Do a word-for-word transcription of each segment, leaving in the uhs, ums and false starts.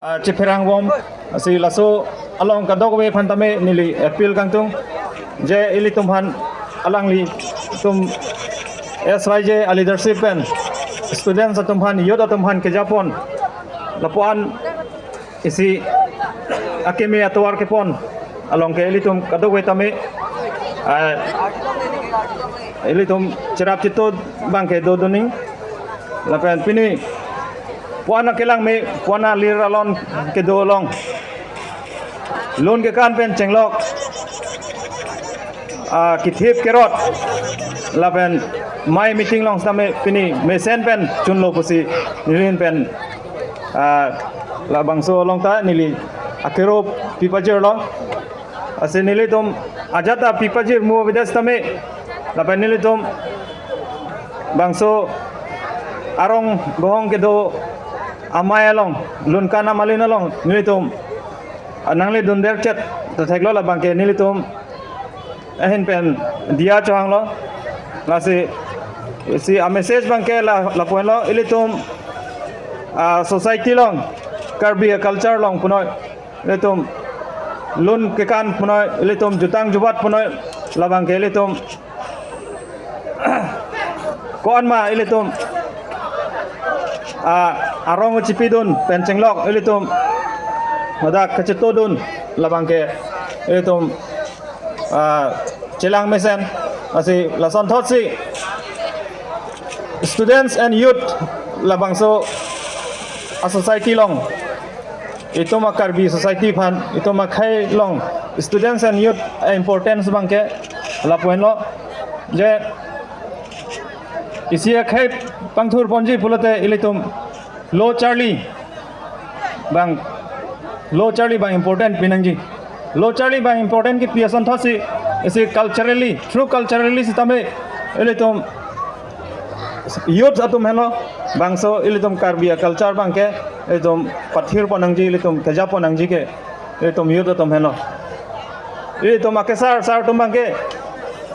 ah, chepherang bom, lasi laso along kadokave aphan tame neli appeal kangtung, je ilitum aphan, alanglitum S Y J a leadership pen students atum aphan, youth atum aphan kejapon, lapuan isi akimi atovar kepon along ke ilitum kadokave tame, ah, ilitum cherap chito abang ke dodun nang. Lapen pini puan akelang me, puan alir along kedo along, lun kekan pen chenglok, ah, kethip kerot, lapen amei meeting along sitame pini mesen pen chunlo pusi neli ahin pen, ah, labangso along ta neli akero pipajirlo. Lasi nelitum ajat ta pipajirmu avedet sitame, lapen nelitum bangso arong bohong kedo amei along, lun kan amalin along nelitum, ah, nangli dunderchet ta theklo, labang ke nelitum ahin pen diya chohanglo. Lasi isi a message abang ke la, lapuanlo, ilitum, ah, society along, Karbi culture along punoi, ilitum lun kekan punoi, ilitum jutang jubat punoi, labang ke ilitum ko-an ma ilitum, ah, arong chipidun pen chenglok ilitum hadak kachetodun, labang ke ilitum, ah, chelang mesen. Lasi lasonthotsi students and youth, labangso a society along, itum a Karbi society aphan, itum akhei along students and youth a importance abang ke lapuanlo, je isi akhei pangthur ponji pulote ilitum lo charli abang, lo charli abang important pinangji. Lo charli abang important kipi asonthotsi, isi culturally, through culturally sitame ilitum youth atum henlo, bangso ilitum Karbi a culture abang ke ilitum pathir pon nangji, ilitum kejapon nangji ke ilitum youth atum henlo. Ilitum akesar sar atum abang ke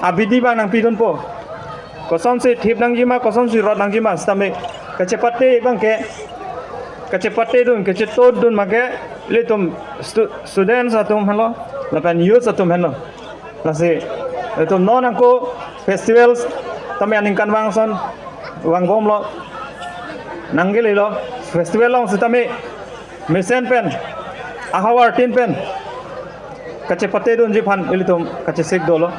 abidi abang nangpidunpo. Kosonsi thip nangji ma, kosonsi rot nangji ma sitame kachepate abang ke, kachepatedun, kachetodun abang ke ilitum stu-, students atum henlo, lapen youth atum henlo. Lasi ilitum non ako festivals tame aningkanvang ason vangbomlo, nangkelelo, festival along sitame mesen pen, ahavar tin pen kachepatedunji aphan ilitum kachesik dolo.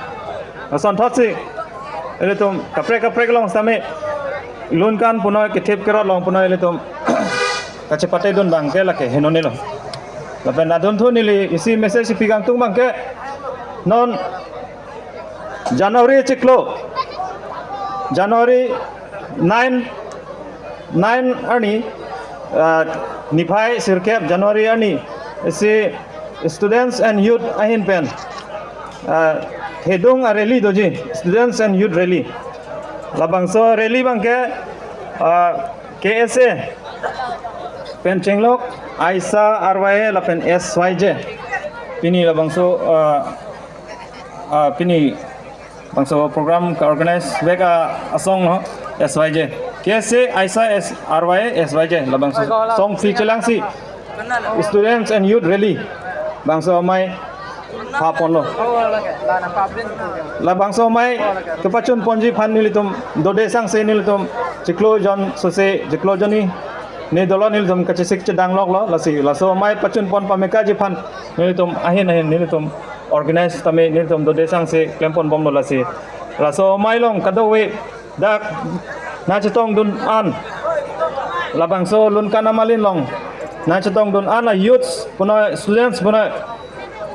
Lasonthotsi ilitum kaprek kaprek along sitame, lun kan punoi, kethip kerot along punoi, ilitum kachepatedun abang ke lake henonelo. Lapen adunthu neli isi message pi kangtung abang ke, non January chiklo, January nine, nine arni, ah, niphai sirkep January arni, isi students and youth ahin pen, ah, thedung a rally doji, students and youth rally. Labangso rally abang ke, ah, K S A pen chenglok, AISA, R Y A lapen S Y J. Pini labangso, ah, ah, pini bangso program ka organize vek a asong, no, S Y J. K S A, AISA, S-, R Y A, S Y J. Labangso asong si chelangsi students and youth rally bangso amei phaponlo. Labangso amei kepachun ponji aphan nelitum dode sangse nelitum chiklo jon sose, chiklo jon hini dolo, nelitum kachesik chedang loklo. Lasi laso amei pachun pon pamekaji aphan nelitum ahin ahin nelitum organize tame nelitum dode sangse klem ponbomlo. Lasi laso amei along kadokave dak nangchetongdun an, labangso lun kan amalin along nangchetongdun an a youths punoi, students punoi,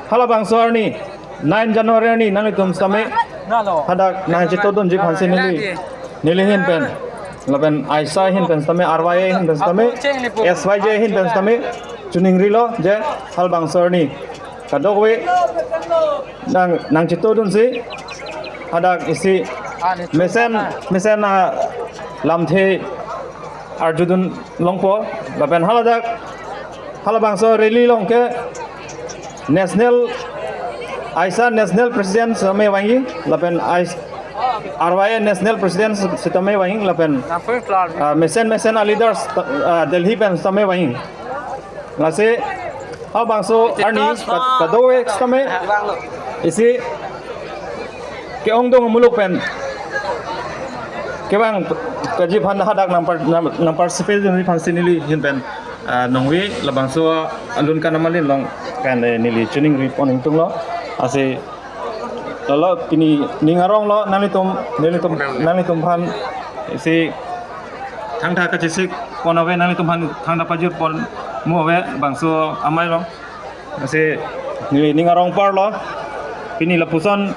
halabangso arni nine January arni nanglitum sitame hadak nangchetodunji aphansi neli, neli ahin pen, lapen AISA ahin pen sitame, R Y A ahin pen sitame, S Y J ahin pen sitame choningrilo, je halabangso arni kadokave nang, nangchetodunsi hadak isi mesen, mesen alamthe arjudun longpo. Lapen haladak, halabangso rally along ke national, AISA national president sitame vangji, lapen AISA, R Y A national president sitame vangji, lapen, ah, mesen mesen a leaders, ah, Delhi pen sitame vangji. Lasi, ha bangso arni ka-, kadokave sitame isi ke-ongdung muluk pen kevang kaji aphan hadak nang par-, nang, nang participate ji aphan si neli ahin pen, ah, nongve labangso alun kanam alin along pen, eh, neli choningri pon ingtunglo. Lasi lalo pini ning aronglo, nanglitum, nanglitum, nanglitum aphan isi thangta kachesik pon ave, nanglitum aphan thangta pajir pon mo ave bangso amei along. Lasi neli ning arong parlo, pini lapuson